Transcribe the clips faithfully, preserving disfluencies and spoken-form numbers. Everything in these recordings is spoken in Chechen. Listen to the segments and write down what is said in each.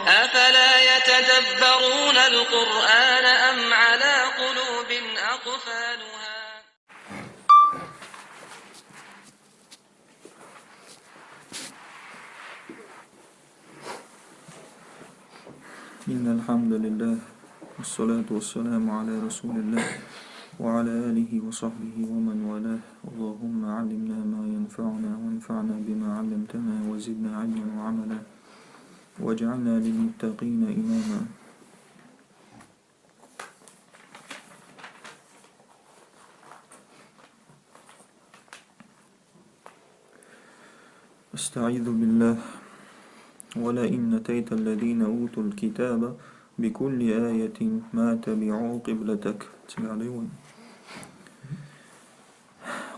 أفلا يتدبرون القرآن أم على قلوب أقفالها؟ إن الحمد لله، والصلاة والسلام على رسول الله وعلى آله وصحبه ومن والاه. اللهم علمنا ما ينفعنا وانفعنا بما علمتنا وزدنا علما وعملا واجعلنا للمتقين إماما. أستعيذ بالله. ولئن أتيت الذين أوتوا الكتاب بكل آية ما تبعوا قبلتك.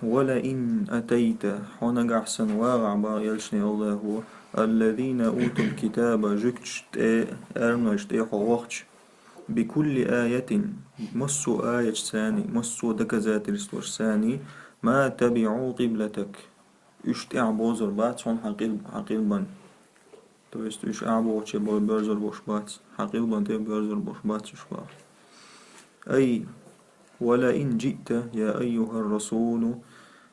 ولئن أتيت, хьо нагахь санна вагӀахь, бах элчане Аллахо, الذين أوتوا الكتاب, жуьгташта тӀе, эрмалойшта тӀе хьо вахча, بكل آية, массо а аяташца, массо а доказательствашца, ما تبعوا قبلتك, уьш тӀаьхьа бовзар бац хьона хьан къил-, хьан къилбан. То есть уьш ӀаӀбохче бо-, боьрзур болуш бац, хьан къилбан тӀе боьрзур болуш бац уьш, бах. أي ولئن جئت يا أيها الرسول,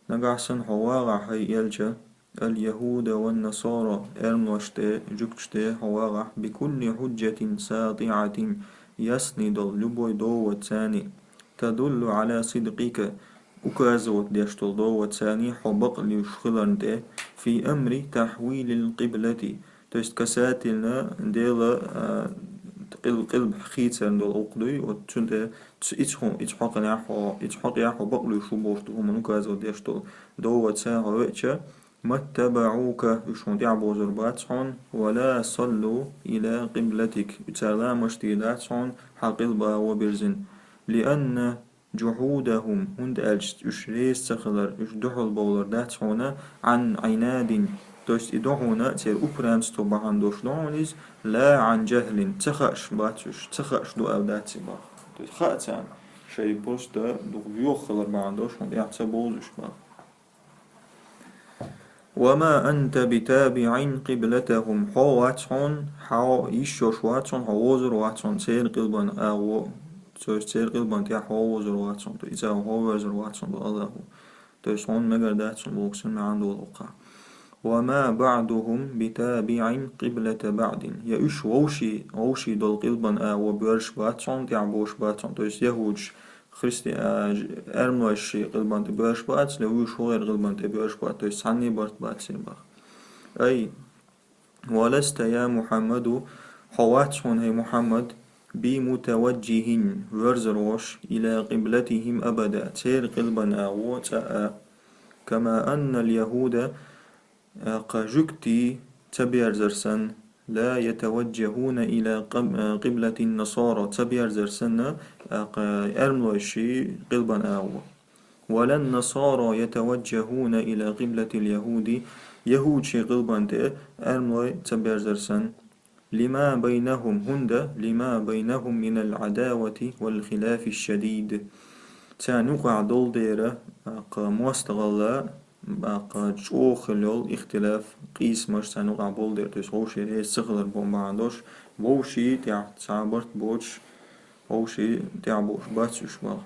нагахь санна хьо вагӀахь, хӀай элча, اليهود والنصارى, эрмалойшта тӀе, жуьгташта тӀе хьо вагӀахь, بكل حجة ساطعة, ясный долу, любой доводца, تدل على صدقك, указывать деш долу доводца хьо бакълуьйш хиларна тӀе, في أمر تحويل القبلة, то есть касательно дела, а, къил-, къилба хийцарна долу гӀуллакх дуй, вот цунна тӀе ц-, иза хьо-, иза хьокъехь хьо, иза хьокъехь хьо бакълуьйш ву бохуш долу хӀуманна указывать деш долу доводца хьо веача, ما اتبعوك, уьш хьуна тӀаьхьа бовзар бац хьона, ولا صلوا إلى قبلتك, цара ламазаш дийр дац хьона хьан къилба агӀо бирзина. لأن جحودهم, хӀунда аьлча уьш реза ца хилар, уьш дуьхьал бовлар дац хьона, عن عناد, то есть и ду хьуна церан упрямство бахьана долуш ду хьуна иза, لا عن جهل, ца хууш бац уьш, ца хууш ду аьлла дац и, бах. То есть хаа царна, шайн просто дукха воьха хилар бахьана долуш хьуна тӀаьхьа ца бовзу уьш, бах. وما أنت بتابع قبلتهم, хьо вац хьуна, хьо йиш йолуш вац хьуна, хьо вовзар вац хьуна церан къилбан агӀо, то есть церан къилбан тӀехь хьо вовзар вац хьуна, то есть иза хьо воьрзур вац хьуна, бах Аллахо. То есть хьуна мегар дац хьуна бохуш санна маьӀна долу хӀокху. وما بعضهم بتابع قبلة بعض. Я уьш вовший, вовший долу къилбан агӀо боьрзуш бац хьуна, тӀаьхьа бовзуш бац хьуна, то есть яхӀудаш христи-, а, ж-, эрмалойш шайн къилбан тӀе боьрзуш бац, я уьш хӀокхеран къилбан тӀе боьрзуш бац, то есть цхьанний барт бац церан, бах. أي ولست يا محمد, хьо вац хьуна, хӀай Мухьаммад, بمتوجه, воьрзур волуш, إلى قبلتهم أبدا, церан къилбан агӀо цкъа а. كما أن اليهود, а, кху жуьгтий ца берзар санна, لا يتوجهون إلى قب-, قبلة النصارى, ца берзар санна, а, кху эрмалойший къилбан агӀо. ولا النصارى يتوجهون إلى قبلة اليهود, яхӀудийн къилбан тӀе эрмалой ца берзар санна. لما بينهم, хӀунда, لما بينهم من العداوة والخلاف الشديد. Царна юкъахь долу дера, а, кху мостагӀалла, а, кху чӀогӀа хилла йолу ихтилаф, къийсамаш царна юкъахь болу дела, то есть вовшийн реза ца хилар бу бахьана долуш, вовшийн тӀехь цхьа а барт боцуш, вовшийн тӀаьхьа бовзуш бац уьш, бах.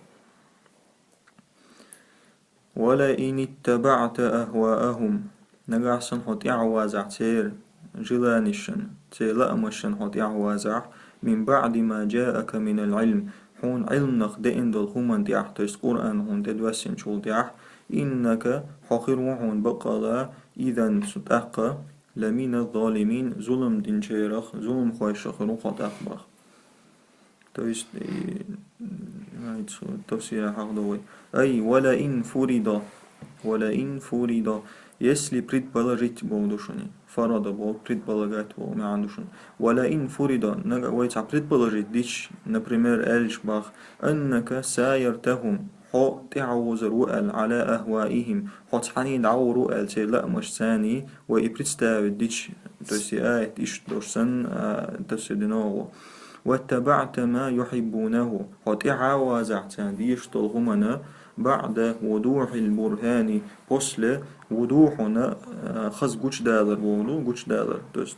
ولئن اتبعت أهواءهم, нагахь санна хьо тӀаьхьа вазахь церан желанешна, церан лаамашна хьо тӀаьхьа вазахь, من بعد ما جاءك من العلم, хьуна Ӏилманах деана долу хӀуманна тӀехь, то есть Къуръан хьуна тӀедоьссинчул тӀехь, إنك, хьо хир ву хьуна баккъалла, إذا, цу тӀаккха, لمن الظالمين, зулам динчарах, зуламхойшах хир ву хьо тӀаккха, бах. То есть, и, м, ай, цо тафсира хьахдо вай. أي ولئن فرض, ولئن فرض, если предположить боху ду шуна, فرض боху, предполагать боху маьӀна ду шуна. ولئن فرض, нага вай цхьа предположить дича, например, аьлча, бах, أنك سايرتهم, хьо тӀаьхьавозур ву аьлла, على أهوائهم, хьо цхьаьний дӀавур ву аьлла, церан лаамашца, вай и представить дича, то есть и аят иштта долуш санна, а, тафсир дина ву. واتبعت ما يحبونه, хьо тӀаьхьа а вазахь царна дезаш долу хӀуманна, بعد وضوح البرهان, после وضوح, а, хаза гучудалар боху ду, гучудалар. То есть,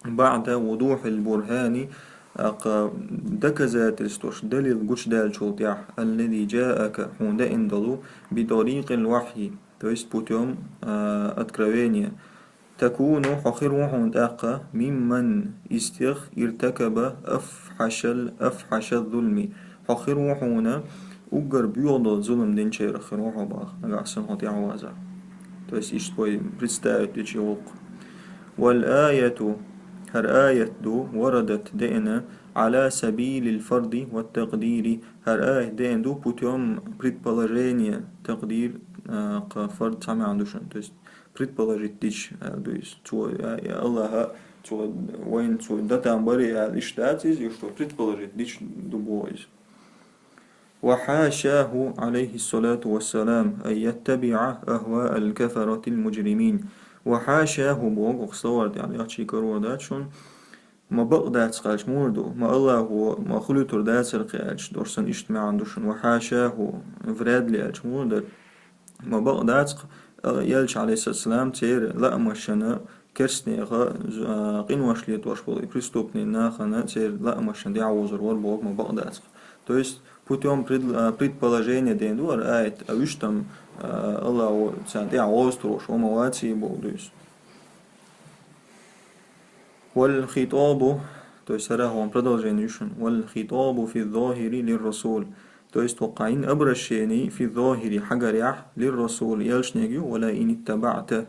بعد وضوح البرهان, аккха доказательствош, далил гучадаьллачул тӀехьа, الذي جاءك, хьуна деана долу, بطريق الوحي, то есть путём, а, откровения. تكون, хьо хир ву хьуна тӀаккха, ممن, из тех, ارتكب أفحش ال-, أفحش الظلم. Хьо хир ву хьуна уггар боьха долу зулам динчарах хир ву хьо боху, нагахь санна хьо тӀаьхьавазахь. То есть иштта вай представить дечу гӀуллакх. والآية, хӀара аят ду, وردت, деана, على سبيل الفرض والتقدير, хӀара аят деана ду путём предположения, такъдир, а, кху фард цхьа маьӀна ду шуна. То есть предположить дича, а, ду иза. Цо, а, а, Аллаха, цо вайна цо датам барий аьлла, иштта дац иза, и что предположить дича ду боху иза. وحاشاه عليه الصلاة والسلام أن يتبع أهواء الكفرة المجرمين. وحاشاه, боху, оха словарь тӀехь лехчий карор дац шуна. Ма бакъ дац кхаьлча муха ду, ма Аллахо, ма хуьлуьйтур дацара кхаьлча, дош санна иштта маьӀна ду шуна, وحاشاه, вряд ли аьлча муха дара. Ма бакъ дац, а, Элча, алейхиссалам, церан лаамашна керстанеха, а, къинош летош болу и преступный нахана церан лаамашна дӀавозур вара боху, ма бакъ дац. То есть путём пред-, а, предположения деана ду хӀара аят, а вуьш там, а, Аллахо царна тӀехь гӀоза турош ву ма ваций боху дуьйцу. والخطاب, то есть хӀара хьуна продолжение ю шуна. والخطاب في الظاهر للرسول. То есть хӀокху хьайна обращение في الظاهر хьагарехь للرسول, Элчанега ю, ولئن اتبعت,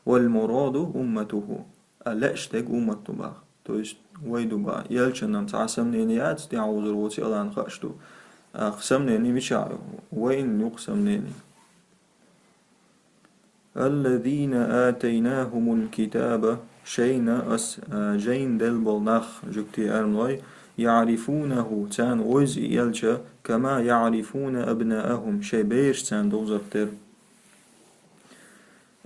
والمراد أمته. А лаьаш дерг уммат ду боху. То есть вай ду боху. Элчанна цхьа сомнение яц, тӀаьхьа вузур воций Аллахьна хууш ду. А кху сомнение мичахь ю? Вайна ю кху сомнение. الذين آتيناهم الكتاب, шайна ас, а, жайна делла болу нах, жуьгтий, аьрмлой, يعرفونه, царна вевза и Элча, كما يعرفون أبناءهم, шайн бераш царна довзарх тера.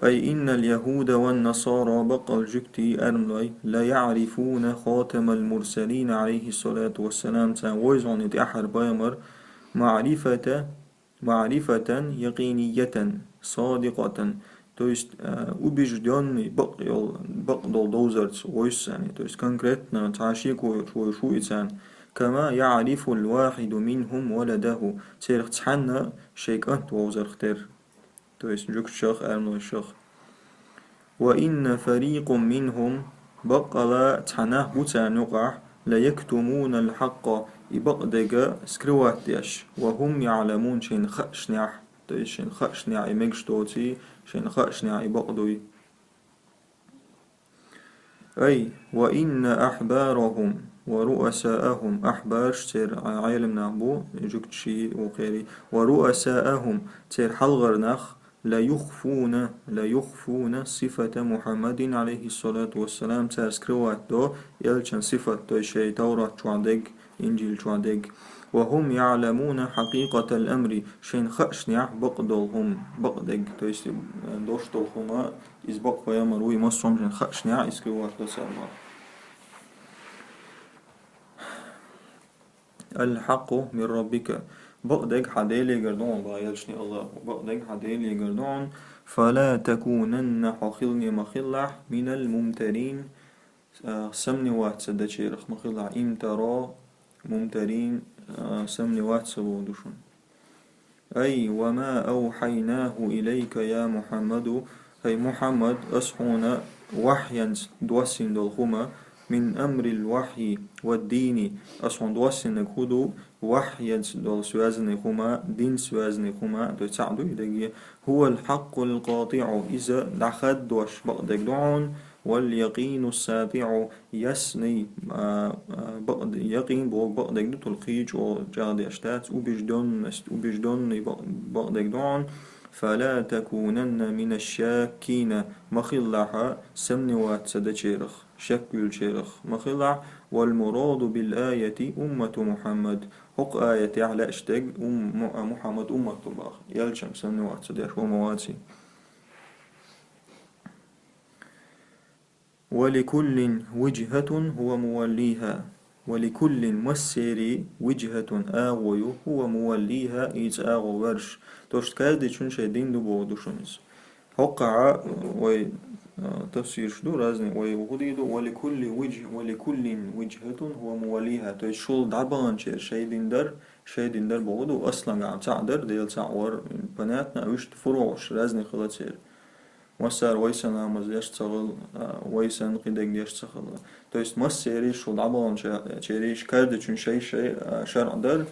أي إن اليهود والنصارى, баккъал жуьгтий, аьрмлой, ليعرفون خاتم المرسلين عليه الصلاة والسلام, царна вевза хьуна и тӀаьххьара пайхамар, معرفة معرفة يقينية صادقة, то есть, а, убеждённый, бакъ йол-, бакъ долу довзарца вевза царна, то есть конкретно цхьа шеко йолуш вевза ву и царна, كما يعرف الواحد منهم ولده, церах цхьанна шайн кӀант вовзарх тера, то есть жуьгташах, аьрмлойшах. وإن فريقا منهم, баккъала цхьа нах бу царна юкъахь, ليكتمون الحق, и бакъдерг скрывать деш, وهم يعلمون, шайна хаьашнехь, то есть шайна хаьашнехь и мегаш доций, шайна хаьашнехь и бакъ дуй. أي وإن أحبارهم ورؤساءهم, ахьбарш церан Ӏелам нах бу, жуьгташий, вукхерий, ورؤساءهم, церан хьалхара нах, ليخفون، ليخفون صفة محمد عليه الصلاة والسلام, цара скрывать до Элчан сифат, то есть шайн Таврат чохь дерг, Инжил чохь дерг. وهم يعلمون حقيقة الأمر, шайна хаьашнехь бакъ долу хӀума, бакъдерг, то есть, э, дош долу хӀума, иза бакъ пайхамар вуй, массо а хӀума шайна хаьашнехь, и скрывать до цара. الحق من ربك. Бакъдерг хьан Делегара ду хьуна, боху Элчане Аллахо. Бакъдерг хьан Делегара ду хьуна. فلا تكونن, хьо хилане ма хилалахь, من الممترين, а, сомневаться дечарах ма хилалахь. امترى, ممترين, а, сомневаться боху ду шуна. أي وما أوحيناه إليك يا محمد, хӀай Мухьаммад, ас хьуна вахьйанца доссийна долу хӀума, من أمر الوحي والدين, ас хьуна доссийнарг хӀун ду, вахьйанца долу связанный хӀума, динца связанный хӀума, то есть цхьаъ ду и дерриге, هو الحق القاطع, иза дӀахаддош бакъдерг ду хьуна, واليقين الساطع, ясный, а, а, бакъ-, якъин боху бакъдерг ду, тулкхий чӀогӀа чӀагӀдеш дац, убеждённость, убеждённый бакъ-, бакъдерг ду хьуна. فلا تكونن من الشاكين, ма хилалахь сомневаться дечарах, шек йолчарах ма хилалахь. والمراد بالآية أمة محمد. ХӀокху аятехь лаьаш дерг ум-, Му-, Мухьаммад уммат ду боху. Элчанах сомневаться деш ву ма ваций. ولكل وجهة هو موليها. ولكل, массеран, وجهة, агӀо ю, هو موليها, иза агӀо верш. То есть каждыйчун шайн дин ду боху ду шуна иза. ХӀокхахь вай А, тафсираш ду, разный, вай хӀу дийду, «ولكل وجه، ولكل وجهة هو موليها». То есть, шул дӀабаханчеран шоай дин дар, шоай дин дар боху ду, аслангахь цхьаъ дар, Дела цхьаъ вар, понятно, а вуьшта фуруӀаш разный хила церан. Массара вай санна ламаз деш ца хила, а, вай санна кхидерг деш ца хила. То есть, массеран шул дӀабаханчеран, каждачун шоай-шоай, а, шарӀ дар,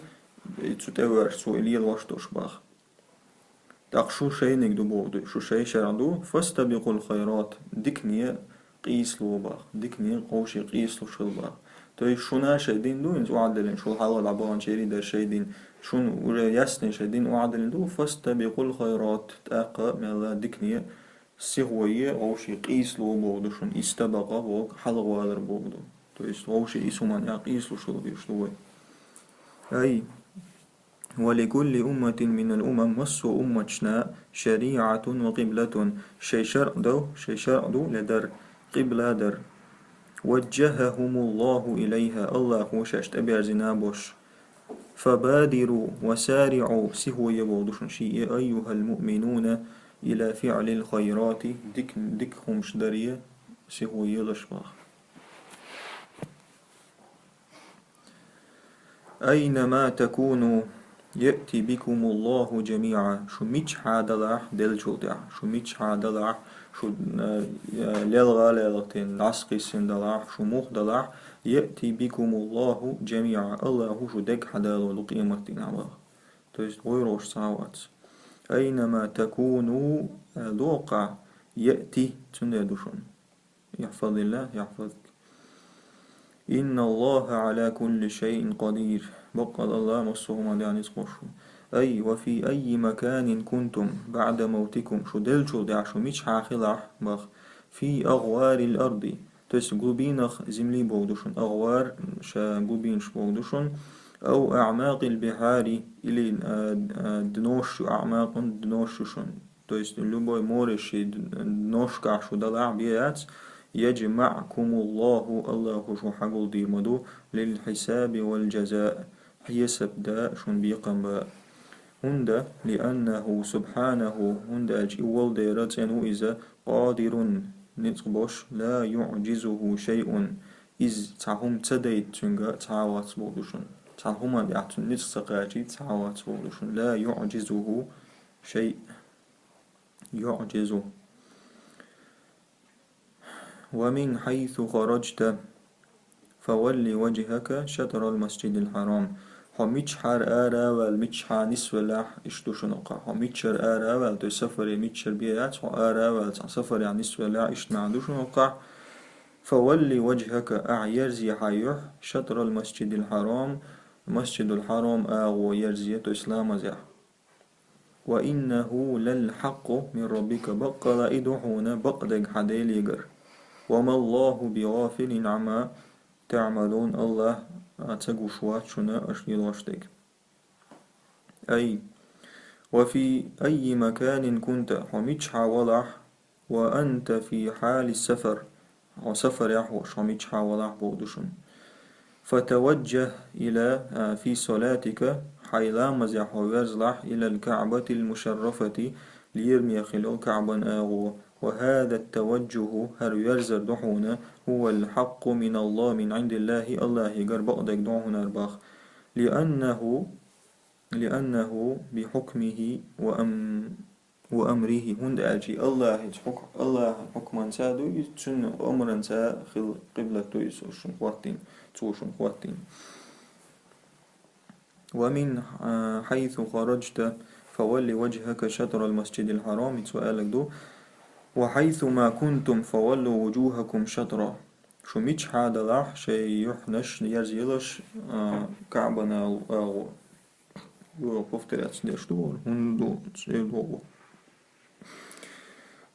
и цу тӀе ваьш, цо и лелош долуш бах. ТӀаккха шу шайниг ду боху ду, шу шай шарӀ ду, «فاستبقوا الخيرات», дикане къийсало бах, дикане вовшийн къийсалуш хила бах. То есть шуна шай дин ду, хӀинца охьадиллина, шул хьалха дӀабаханчеран дар шай дин, шуна уже ясный шай дин охьадиллина ду, «فاستبقوا الخيرات», тӀаккха мелла дикане сихо е вовшийн къийсало боху ду шуна, истабакъа боху хьалхавалар боху ду. То есть вовшийн и суман я къийсалуш хила везаш ду вай. Ай, «ولكل أمة من الأمم», массо умматашна, «شريعة وقبلة», шай шарӀ ду, шай шарӀ ду, ле дар, къибла дар. «وجههم الله إليها», Аллахо шаьш тӀеберзийна бош. «فبادروا وسارعوا», сихо е боху ду шуна ший, «أيها المؤمنون إلى فعل الخيرات», дик, дика хӀумаш даре сихо елаш бах. «أينما تكونوا يأت بكم الله جميعا». Шу мичахьа далахь, деллачул тӀаьхьа, шу мичахьа далахь, шу, э, э, лелха а лелхийтина, дӀасакхиссина далахь, шу муха далахь, «يأت بكم الله جميعا», Аллахо шу дерриг хьадало ду къематдийнахь бах. То есть гӀойраш цхьа а вац. «أينما تكونوا», э, доккхахь, «يأت», цундела ду шуна. «يحفظ الله يحفظك. إن الله على كل شيء قدير». Баккъал Аллах массо а хӀуманна ницкъ хуьлуш ву. «أي وفي أي مكان كنتم بعد موتكم». Шу деллачул тӀаьхьа шу мичахьа хилахь бах. «في أغوار الأرض». То есть глубинах земли боху ду шуна. Агъвар, ша глубинаш боху ду шуна. «أو أعماق البحار», или, а, а, днош ю, аъмакъун днош ю шуна. То есть любой мореш д-, дношкахь шу далахь бен яц, «يجمعكم الله», Аллахо шу хьагулдийр ма ду, «للحساب والجزاء», хьесап дан, шуна бекхам бан. ХӀунда, «لأنه سبحانه», хӀунда аьлча и волу Дела цӀена ву иза, «قادر», ницкъ болуш, «لا يعجزه شيء», иза цхьа хӀума ца дайта цуьнга цхьа а вац боху ду шуна. Цхьана хӀуманна тӀехь цуьнан ницкъ ца кхачийта цхьа а вац боху ду шуна. «لا يعجزه شيء». «يعجز». «ومن حيث خرجت فول وجهك شطر المسجد الحرام». Хьо мичахьара ара а ваьлла, мичахьа нисвеллехь, иштта ду шуна кхаъ. Хьо мичара ара а ваьлла, то есть сафаре мичара бен яц, хьо ара а ваьлла, цхьа сафарехь нисвеллехь, иштта маьӀна ду шуна кхаъ. «فول وجهك», ахь ерзе хьан юьхь, «شطر المسجد الحرام», Масджидул Хьарам агӀо ерзе, то есть ламазехь. «وإنه للحق من ربك», баккъала и ду хьуна бакъдерг хьан Делегара. «وما الله بغافل عما تعملون», Аллах а ца гуш вац шуна аша лелош дерг. «أي وفي أي مكان كنت», хьо мичахьа валахь, «وأنت في حال السفر», хьо сафарехь волуш, хьо мичахьа валахь боху ду шуна. «فتوجه إلى، а, في صلاتك», хьайн ламазехь хьо верзалахь, «إلى الكعبة المشرفة», лераме хилла йолу КаӀбан агӀо. «وهذا التوجه», хӀара верзар ду хьуна, «هو الحق من الله، من عند الله», Аллахьигара бакъдерг ду хьуна хӀара бах. «لأنه، لأنه بحكمه وأم-، وأمره», хӀунда аьлча Аллахьан хьукм-, Аллахьан хьукманца ду иза, цуьнан омранца хилла къиблат ду иза шуна хӀоттийна, цо шуна хӀоттийна. «ومن، а, حيث خرجت فول وجهك شطر المسجد الحرام», цо аьлларг ду, «وحيث ما كنتم فولوا وجوهكم شطره». Шу мичахьа далахь, шайн юьхьнаш ерзаелаш, а, КаӀбан агӀо. Юха повторяться деш ду вара, хӀунда ду, цӀе ду вара.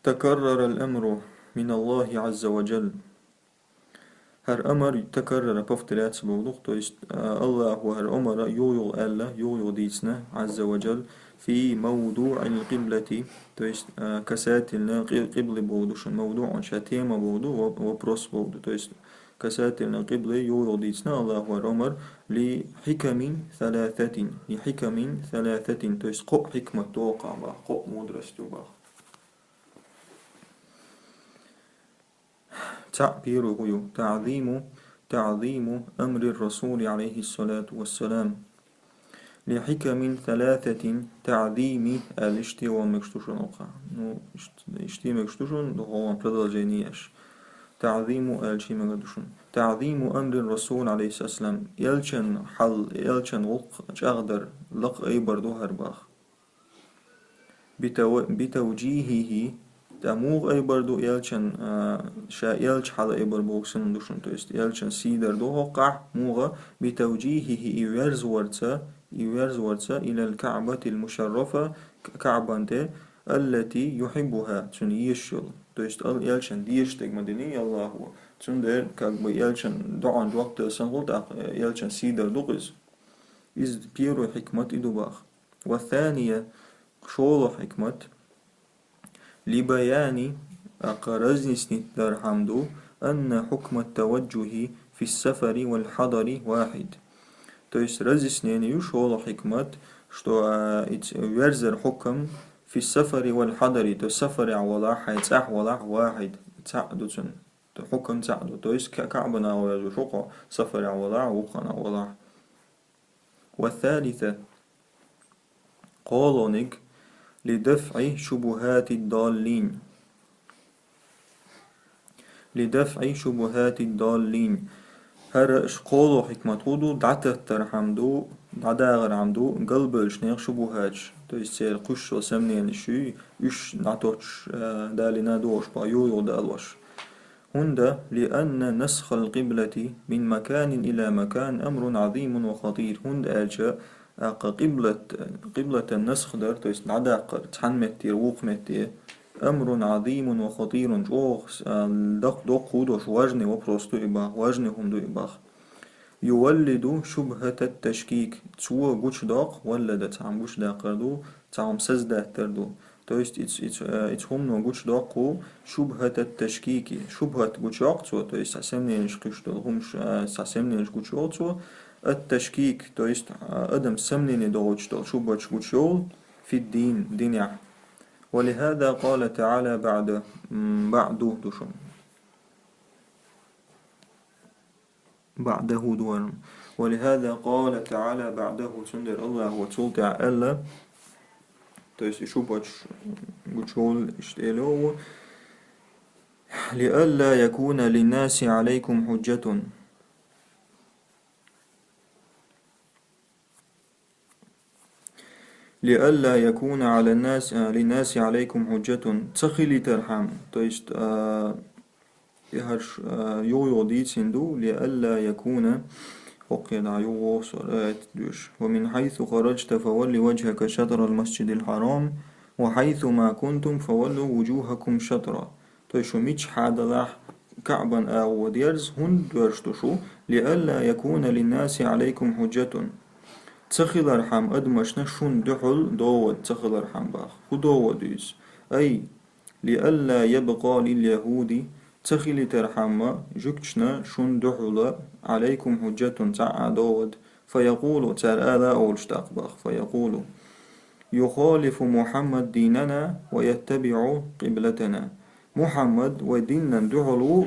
«تكرر الأمر من الله عز وجل». ХӀара амар такаррара, повторяться боху ду, то есть, а, Аллахо хӀара амар юха-юха аьлла, юха-юха дийцина, Азза ва Джалла, «في موضوع القبلة», то есть, а, касательно къи-, къиблы боху ду шуна, мавдуъ ша тема боху ду, воп-, вопрос боху ду, то есть касательно къиблы юха-юха дийцина Аллахо хӀара амар, «لحكم ثلاثة», «لحكم ثلاثة», то есть кхоъ хьикмат доккху бах, кхоъ мудрость ю бах. Цхьаъ первый хӀу ю: تعظيم، تعظيم أمر الرسول عليه الصلاة والسلام. لحكم ثلاثة تعظيم аьлла иштта ван мегаш ду шуна укхаза. Ну, ишт-, иштта мегаш ду шуна, духован продолжение аш. تعظيم аьлча мегаш ду шуна. تعظيم أمر الرسول عليه الصلاة والسلام. Элчан хьал, элчан гӀуллакх чӀагӀдар, лакха айбар ду хӀара бах. بتو-، بتوجيهه, тӀа муха айбар ду элчан, а, ша элча хьал айбар боху санна ду шуна, то есть элчан сий дар ду хӀокхахь, муха, بتوجيهه, и верзаварца, и верзаварца, إلى الكعبة المشرفة, К-, КаӀбан тӀе, التي يحبها, цунна езаш йолу. То есть ал элчан дезаш дерг ма динний Аллахо, цундела как бы элчан доӀан жоп дала санна хуьлу тӀаккха, элчан сий дар ду-кх иза. Иза первый хьикмат и ду бах. والثانية, шолгӀа хьикмат, لبيان, акха разъяснить дархьама ду, أن حكم التوجه في السفر والحضر واحد. То есть разъяснение ю шолгӀа хьикмат, что, а, и ц-, верзар хьукам في السفر والحضر, то есть сафарехь валахь, хьайн цӀахь валахь, واحد, цхьаъ ду цуьнан. То хьукам цхьаъ ду. То есть Ка-, КаӀбана ваьжна шу кхо, сафарехь валахь, вукхана валахь. والثالثة, кхоалгӀаниг, لدفع شبهات الضالين. لدفع شبهات الضالين. ХӀара ш-, кхоалгӀа хьикмат хӀу ду, дӀататтархьама ду, дӀадахархьама ду, галбевллачу нехан шубухаташ, то есть церан кхуьссо сомненеш юй, уьш дӀатоттуш, а, далийна догӀуш бах, юха-юха далош. ХӀунда, لأن نسخ القبلة من مكان إلى مكان أمر عظيم وخطير. ХӀунда аьлча, акха къиблат, къиблатан насх дар, то есть дӀадаккхар, цхьана меттера вукху метте, أمر عظيم وخطير, чӀогӀа, а, доккха, доккха хӀу долуш, важный вопрос ду и бах, важный хӀума ду и бах. يولد شبهة التشكيك. Цо гучудоккху, ولد, цхьа хӀума гучудаккхар ду, цхьа хӀума создать-тар ду. То есть, иц-, иц-, э, иц хӀумано гучудоккху شبهة التشكيك. Шубхат гучуйоккху цо, то есть, цхьа сомненеш кхуьссуш долу хӀумаш, э, цхьа сомненеш гучуйоккху цо. التشكيك, то есть, э, адам сомнение дохуьйтуш долу шубхаташ гучуйовлу في الدين, динехь. ولهذا قال تعالى بعد, м, بعد ду шу. بعده ду варна. ولهذا قال تعالى بعده, цундела Аллахо цул тӀаьхьа аьлла, то есть и шубхаташ гучуйовлу иштта элира: لئلا يكون للناس عليكم حجة. لئلا يكون على الناس, а, للناس عليكم حجة. Ца хилийтархьама, то есть, а, и хӀарш, а, юха-юха дийцина ду, لئلا يكون, хӀокхе дӀа юха вохсор аят доьшу. ومن حيث خرجت فول وجهك شطر المسجد الحرام وحيث ما كنتم فولوا وجوهكم شطره. То есть шу мичахь а далахь, КаӀбан агӀо дерза, хӀунда доьрзуш ду шу, لئلا يكون للناس عليكم حجة. Ца хилархьама адамашна шуна дуьхьал довод ца хилархьама бах. ХӀун довод ду иза? أي لئلا يبقى لليهود, ца хилийтархьама жуьгташна шуна дуьхьал عليكم حجة, цхьа а довод. فيقولوا, цара ала а олуш тӀаккха бах, فيقولوا: يخالف محمد ديننا ويتبع قبلتنا. Мухьаммад вай динан дуьхьал ву,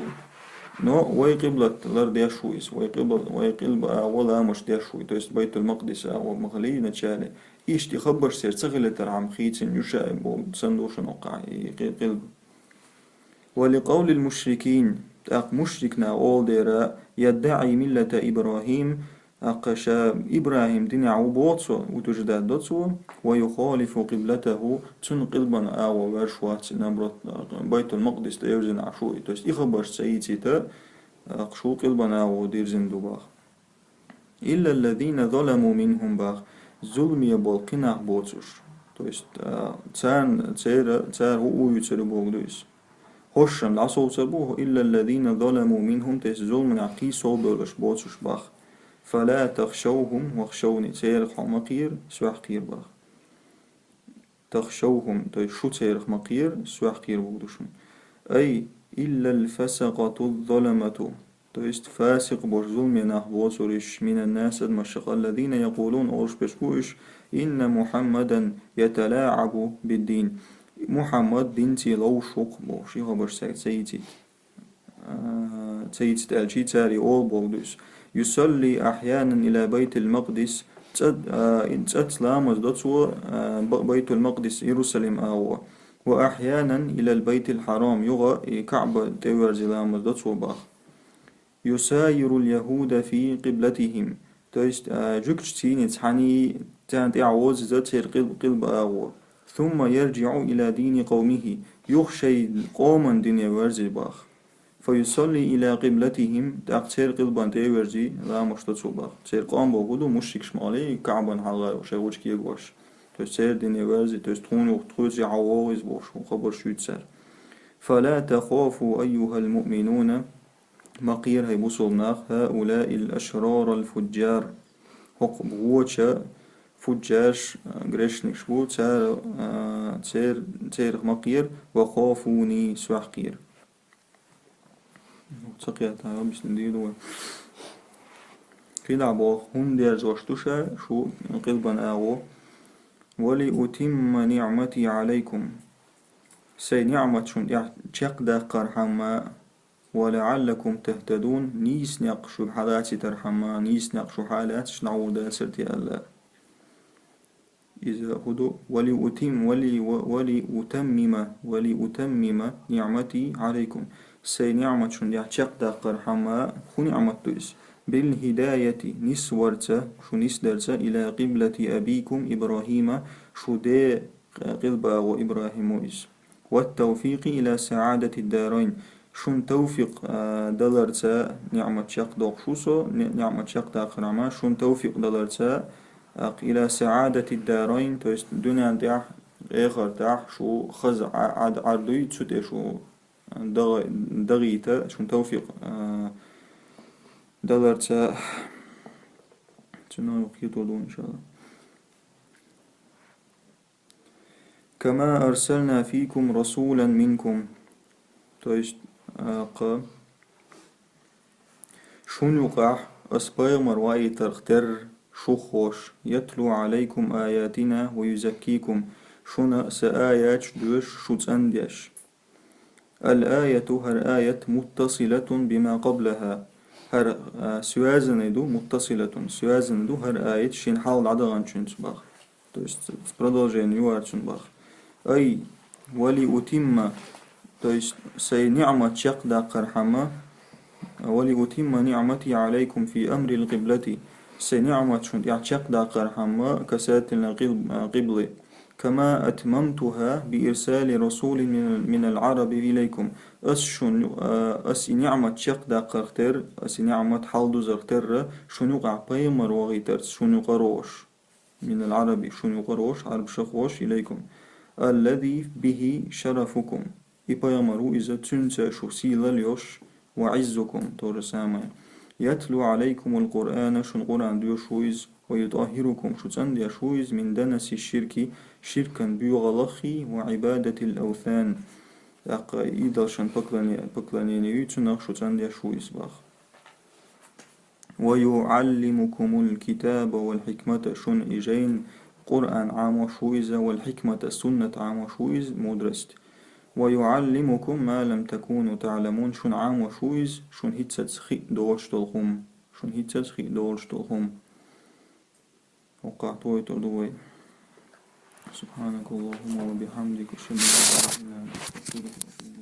но вай къиблат лардеш ву иза, вай къибла-, вай къилба агӀо ламазаш деш ву, то есть Байтул-Макъдис агӀо ма хилий начале. Иштта и хабарш церан ца хилийтархьама хийцина ю ша боху санна ду шуна укхахь и къи-, къилба. ولقول المشركين, тӀаккха мушрик наха олу дера, يدعي ملة إبراهيم, тӀаккха ша ИбрахӀим динехь ву боху цо, утверждать до цо, ويخالف قبلته, цуьнан къилбан агӀо ваьржаш вац, наоборот, Байтул-Макъдис тӀе вирзина Ӏаш ву и. То есть и хабарш ца ийцийта, тӀаккха шу къилбан агӀо дирзина ду бах. إلا الذين ظلموا منهم бах, зуламе болу кхин нах боцурш. То есть, а, царна, церан, цара хӀу а юьйцур ю боху ду иза. ХӀоршшан дӀасовцур бу, إلا الذين ظلموا منهم, то есть зуламехь кхин совбевлларш боцурш бах. فلا تخشوهم واخشوني, церах хьо ма кхера, сох кхера бах. تخشوهم, то есть шу церах ма кхера, сох кхера боху ду шуна. أي إلا الفسقة الظلمة, то есть фасикъ болуш зуламе нах боцурш, من الناس адамашкахь, الذين يقولون, олуш берш бу уьш, إن محمدا يتلاعب بالدين. Мухьаммад динца ловзуш ву-кх бохуш, и хабарш цаьрга ца ийцийта. а, ца йицит аьлча, цара и оал бохург ду иза. يصلي أحيانا إلى بيت المقدس, цӀа-, а, цӀаца ламаз до цо, а, Ба-, Байтул-Макъдис, Иерусалим агӀо. وأحيانا إلى البيت الحرام, юха и КаӀба тӀе а верзий ламаз до цо бах. يساير اليهود في قبلتهم, то есть, а, жугташца цхьана царна тӀаьхьа воз иза церан къил-, къилба агӀо. ثم يرجع إلى دين قومه, юха шоай къоман дине верзий бах. فيصلي إلى قبلتهم, тӀаккха церан къилбана тӀе а верзий, ламаз до цо бах. Церан къом бохург ду мушрикаш ма аллара, КаӀбана хьалха шоай гӀулчаш кегош. То есть церан дине верзий, то есть тхона юха, тхоьца хьавоагӀа иза бохуш, хабарш юьйцу цара. فلا تخافوا أيها المؤمنون, ма кхера, хӀай бусалба нах, هؤلاء الأشرار الفجار, хӀокху вочу фуджжарш, а, грешникаш бу, цара, а, цер-, церах ма кхера, وخافوني, сох кхера. Ца кхетта, объяснить дийр ду вай. КхидӀа боху, хӀунда дерзош ду ша шу къилбан агӀо? ولأتم نعمتي عليكم, сайн ниӀмат шун тӀехь чекхдаккхархьама, ولعلكم تهتدون, нийса некъ шу хьалацийтархьама, нийса некъ шу хьалаьцча дӀагӀур дацара те аьлла. Иза хӀун ду? ولأتم, ولي-, و-, ولأتمم, ولأتمم نعمتي عليكم. Сайн ниӀмат шун тӀехь чекхдаккхархьама, хӀун ниӀмат ду иза? بالهداية, нисварца, шу нисдарца, إلى قبلة أبيكم إبراهيم, шу ден къилба агӀо ИбрахӀим ву иза. والتوفيق إلى سعادة الدارين. Шун тавфикъ, а, даларца ниӀмат чекхдоккхуш ву со, ни-, ниӀмат чекхдаккхархьама, шун тавфикъ даларца, а, إلى سعادة الدارين, то есть дуьненна тӀехь, эхартахь шу хаза Ӏа-, Ӏад-, Ӏар дуй, цу тӀе шу дагӀа-, дагӀийта, шун тавфикъ, а, даларца. Цунах юха кхетар ду, иншалла. كما أرسلنا فيكم رسولا منكم. То есть, а, кха, шун юкъахь ас пайхамар ваийтарх терра шух хууш, يتلو عليكم آياتنا ويزكيكم, шуна сан аяташ доьшуш, шу цӀандеш. الآية, хӀара аят, متصلة بما قبلها. ХӀара, а, связанный ду, متصلة, связанный ду хӀара аят шен хьалха дӀадаханчуьнца бах. То есть, с продолжением ю хӀара цуьнан бах. أي ولأتم, то есть, сайн ниӀмат чекхдаккхархьама, ولأتم نعمتي عليكم في أمر القبلة. Сайн ниӀмат шун тӀехь чекхдаккхархьама, касательно къил-, а, къиблы. كما أتممتها بإرسال رسول من، من العرب إليكم. Ас шун, а, ас и ниӀмат чекхдаккхарх терра, ас и ниӀмат хьалдузарх терра, шун юкъахь пайхамар вахийтарца, шун юкъа рош. من العرب, шун юкъа рош, Ӏарбашах вош, إليكم. الذي به شرفكم. И пайхамар ву иза, цуьнца шу сийлалла йолуш, وعزكم, то же самое. يتلو عليكم القرآن, шун Къуръан доьшуш ву иза, ويطهركم, шу цӀандеш ву иза, من دنس الشرك, ширкан боьхаллаххий, وعبادة الأوثان, тӀаккха идолшна поклоне-, поклонение юй, цунах шу цӀандеш ву иза бах. ويعلمكم الكتاب والحكمة, шуна и жайна Къуръан Ӏамош ву иза, والحكمة, суннат Ӏамош ву иза, мудрость. ويعلمكم ما لم تكونوا تعلمون, шуна Ӏамош ву иза, шуна хӀинццалц хиъ доцуш долу хӀума, шуна хӀинццалц хиъ доцуш долу хӀума. ХӀокхахь тохуьйтур ду вай. سبحانك اللهم وبحمدك، أشهد أن لا إله إلا أنت، أستغفرك وأتوب إليك.